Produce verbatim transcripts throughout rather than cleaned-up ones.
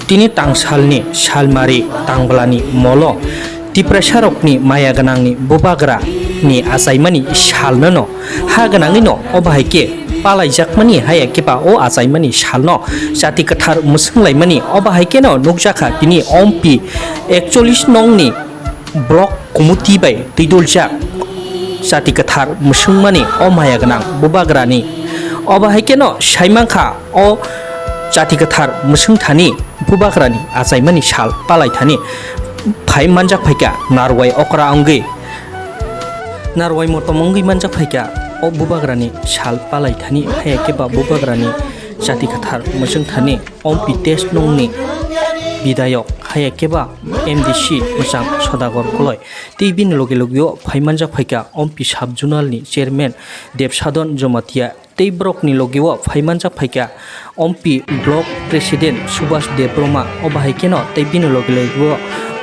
Tini tangsalni salmari tangblani molo Tiprasarokni maya gwnangni bubagrani achaimani salnono ha gwnangwino obo hai khe palaijakmani, haya khe ba o achaimani salno jati kwthar mwswnglaimani obo hai kheno nukjakha tini ompi ekchollish nongni block committee bai twidoljak jati kwthar mwswngmani o maya gwnang bubagrani. Obo hai kheno saimankha o jati kwthar mwswngthani bubagrani achaimani sal palaithani phai manjak phaikha narwai okra wngwi, narwai motom wngwi manjak phaikha o bubagrani sal palaithani, haya khe ba bubagrani jati kwthar mwswngthani ompi test nongni bidayok, haya khe ba M D C mwchang Sodagar Koloi tei bini loge logeo phai manjak phaikha ompi sub zonalni chairman Debsadon Jomatia tei borokni logeo phai manjak phaikha ompi block president Subhas Debbarma, obo hai kheno tei bini loge logeo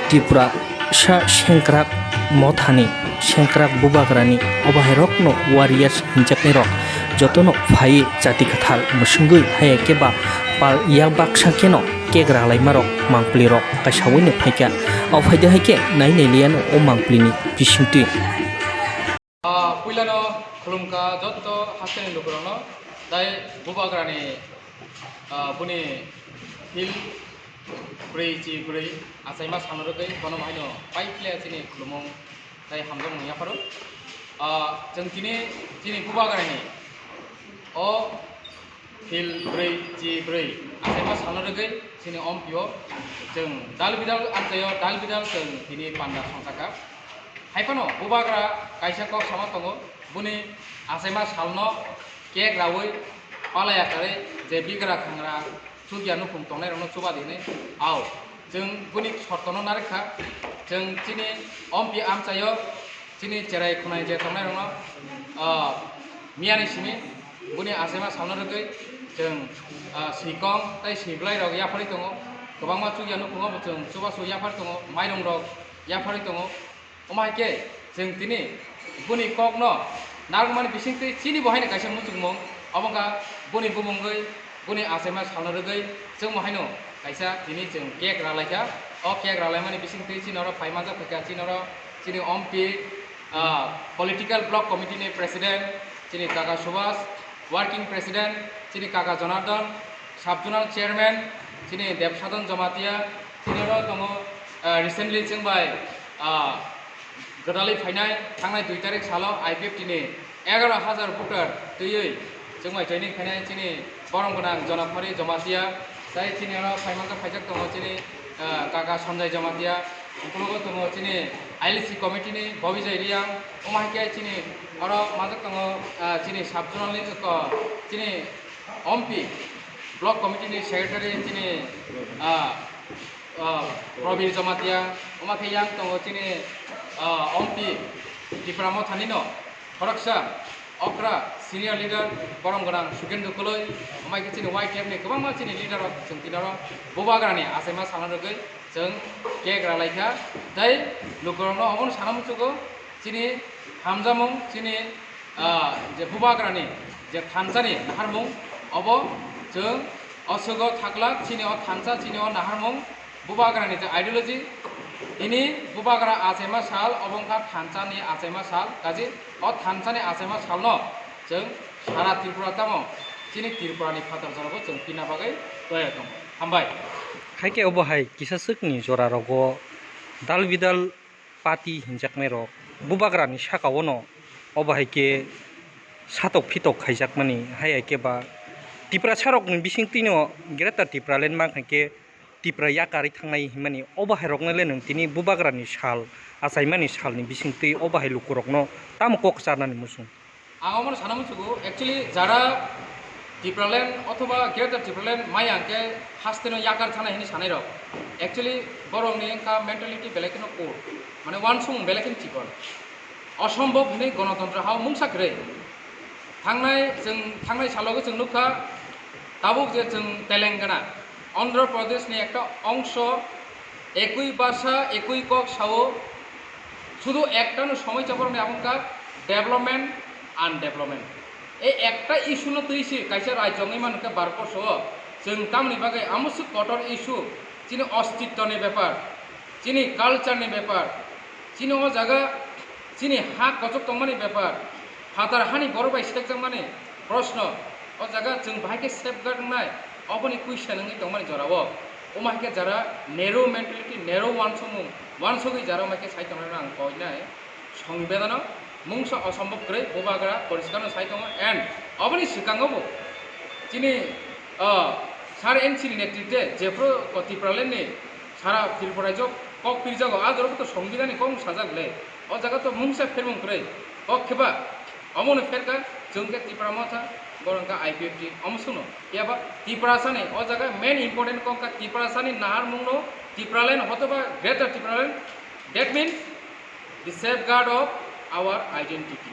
Tripura sa sengkrak mothani sengkrak bubagrani obo hai rokno warriors hinjaknai rok jotono phai jati kwthar mwswngwi, haya khe ba pal yak baksa kheno cake ralaimarok mangpli rok kaisa wino phaikha. O phaide hai khe nai nai liano o mangpli ni bisingtwi. Ah, puilano khulumkha jotto hasteni lukurokno, tai bubagrani, ah, buni hil brwi chi brwi achaima salno rwgwi bono haino pai khle chini khulumung tai hamjakmung yapharo. Ah, chwng tini chini bubagrani o hil brwi chi brwi achaima salno rwgwi chini ompi o chwng dal bidal amchaio dal bidal chwng tini panda songchakha. Hai phano bubagra kaisa kok sama tongo, buni achaima salno cake raui palai akwrwi je bigra khangra chukya nukhung tongnai rokno chuba di hinwi. Ao, chwng buni sortono narwkha, chwng chini ompi amchaio chini cherai khwnai je tongnai rokno, ah, miyani simi buni achaima salno rwgwi chwng, ah, swikong tei swiblai rok yapharwi tongo, kwbangma chukya nukhungo bo chwng chubachu yapharwi tongo, mairung rok yapharwi tongo. Omo hai khe chwng tini buni kokno narwkmani bisingtwi chini bo haino kaisa muchungmung, obo wngkha buni bumungwi buni achaima salno rwgwi chwngbo haino kaisa tini chwng cake ralaikha. O cake ralaimani bisingtwi chini oro phai manjak phaikha, chini oro chini ompi, ah, political block committee ni president chini kaka Subhas, working president chini kaka Jonardon, sub zonal chairman chini Debsadon Jomatia, chini oro tongo, ah, recently chwng bai, ah, gwdalwi phainai thangnai dui tarik salo I P F T ni egaroh hazar voter twiwi chwng bai joining khainai chini borom gwnang Jonapari Jomatia, tei chini oro phai manjak phaijak tongo chini, ah, kaka Sanjay Jomatia, ukologo tongo chini I L C committee ni Bobijay Reang, omo hai khe chini oro manjak tongo, ah, chini sub zonal ni ko chini ompi block committee ni secretary chini, ah, ah, Probir Jamatia, omo khe yang tongo chini, ah, ompi Tipra Motha nino khoroksa okra senior leader borom gwnang Sukendra Koloi, omo khe chini Y T F ni kwbangma chini leader rok chwng tini oro bubagrani achaima salno rwgwi chwng cake ralaikha tei lukurokno omono sana muchugo chini hamjamung chini, ah, je bubagrani je thansani naharmung, obo chwng o swgo thaklak chini o thansa, chini o naharmung, bubagrani je ideology, tini bubagra achaima sal, obo wngkha thansani achaima sal, kaji o thansani achaima salno chwng sara Tripura tamo chini Tripurani phatar jorogo chwng pina bagwi toya tongo. Hambai. Hai khe obo hai kisa swkni jora rogo dal bidal party hinjaknai rok bubagrani saka o no obo hai khe satok phitok khaijakmani, hai hai khe ba Tiprasa rokni bisingtwi no Greater Tipraland ma khe Tipra yakarwi thangnai hinmani, obo hai rokno le nwng tini bubagrani sal achaimani salni bisingtwi obo hai lukurokno tamo kok charnani muchung? Ang omono sana muchugo, actually, jara Tipraland othoba Greater Tipraland maya hwnkhe hasteno yakar thana hinwi sanairok. Actually, borokni wngkha mentality belai kheno poor, mane uansukmung belai kheno chikon. Osombob hinwi gonotontro hao mungsa kwrwi. Thangnai chwng, thangnai salogo chwng nukha, tabuk je chwng Telangana, Andhra Pradeshni ekta ongso, ekui bhasha, ekui kok sao, sudhu ektano somosa borokni abo wngkha development, undevelopment. Ei ekta issue no twi se kaisa rajyo wngwi mano khe Bharatborso o, Chwng tamoni bagwi amoswk kotor issue, chini ostitto ni bepar, chini culture ni bepar, chini o jaga chini ha kochok tongmani bepar, phatar hani borok bai sekjakmani proshno, o jaga chwng bahai khe safeguard wngnai, oboni question wngwi tongmani jorao. Omo hai khe jara narrow mentality, narrow wansukmung, wansugwi jara omo hai khe sai tongnai ang koinai. Songbidano mungsa osombhob kwrwi bubagra poriskar no sai tongo and oboni swkango bo chini, ah, Sir N C ni netrite jephru ko Tipraland ni sara Tripura rajyo kok pirjago, a jorok to songbidani kok sajak le, o jaga to mungsa phermung kwrwi kok kheba omono pherka chwng khe Tipra Motha, borok kha I P F T omo sungno. Yaba Tiprasani o jaga main important kok kha Tiprasani naharmung no Tipraland hotoba Greater Tipraland, that means the safeguard of our identity.